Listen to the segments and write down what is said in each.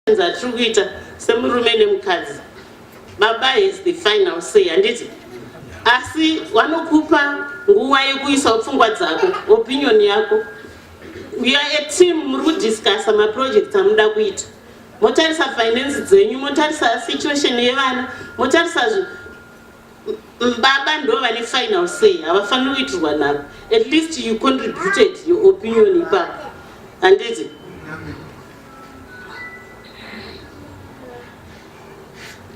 Atiri kuita semurume nemukadzi, baba has the final say, handiti? Asi vanokupa nguva yekuisawo pfungwa dzako, opinion yako. We are a team. Muri kudiscussa maprojects amuda kuita, motarisa finance dzenyu, motarisa situation yevana, motarisa. Baba ndo vane final say, havafaniri kuitirwa nharo. At least you contributed your opinion ipapo, handiti?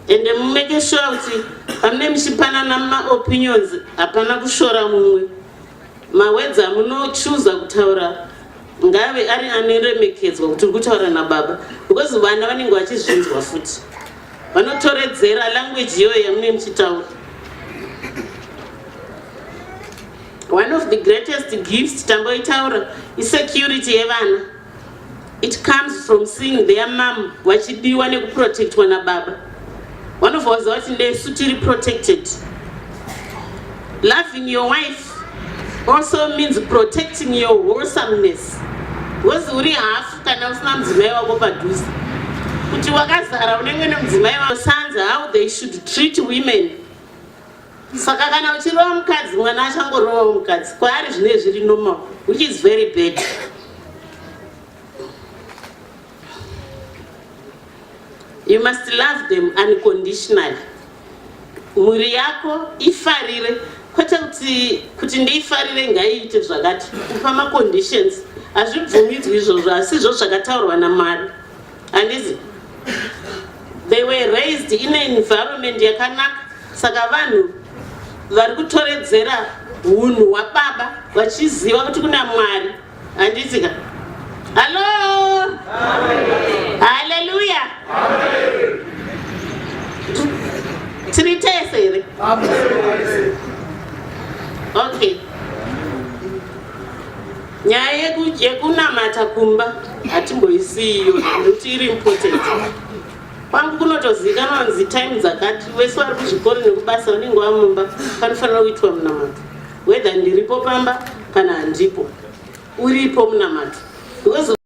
Ende mumake sure kuti pamune muchipanana maopinions, hapana kushora mumwe. Mawords amunochuza kutaura ngave ari anoremekedzwa, kuti uri kutaura nababa, because vana vanenge vachizvinzwa futi, vanotoredzera language iyoyo yamunee muchitaura. One of the greatest gifts tamboitaura isecurity yevana. It comes from seeing their mum vachidiwa nekuprotectwa nababa. Vanobva vaziva kuti ndesu tiri protected. Loving your wife also means protecting your wholesomeness, because uri hafu kana usina mudzimai wako padhuze. Kuti wakazara unenge nemudzimai wako, sons how they should treat women. Saka kana uchirova mukadzi, mwana achangorovawo mukadzi. Kwaari zvinenge zviri normal, which is very bad. You must love them unconditionally. Mhuri yako ifarire, kwete kuti ndiifarire ngaiite zvakati, kupa maconditions. Hazvibvumidzwi izvozvo, asi izvo zvakataurwa naMwari, handizi? They were raised in an environment yakanaka, saka vanhu vari kutoredzera unhu hwababa vachiziva kuti kuna Mwari, handiti ka? Hallo, haleluya! Tiri tese here? Okay, nyaya yekunamata kumba hatimboisiyiyo nekuti iri important. Kwangu kunotozivikanwa kunzi time dzakati vese vari kuzvikoro nekubasa vanenge vamumba, panofanira kuitwa munamato, whether ndiripo pamba kana handipo, uripo munamato, because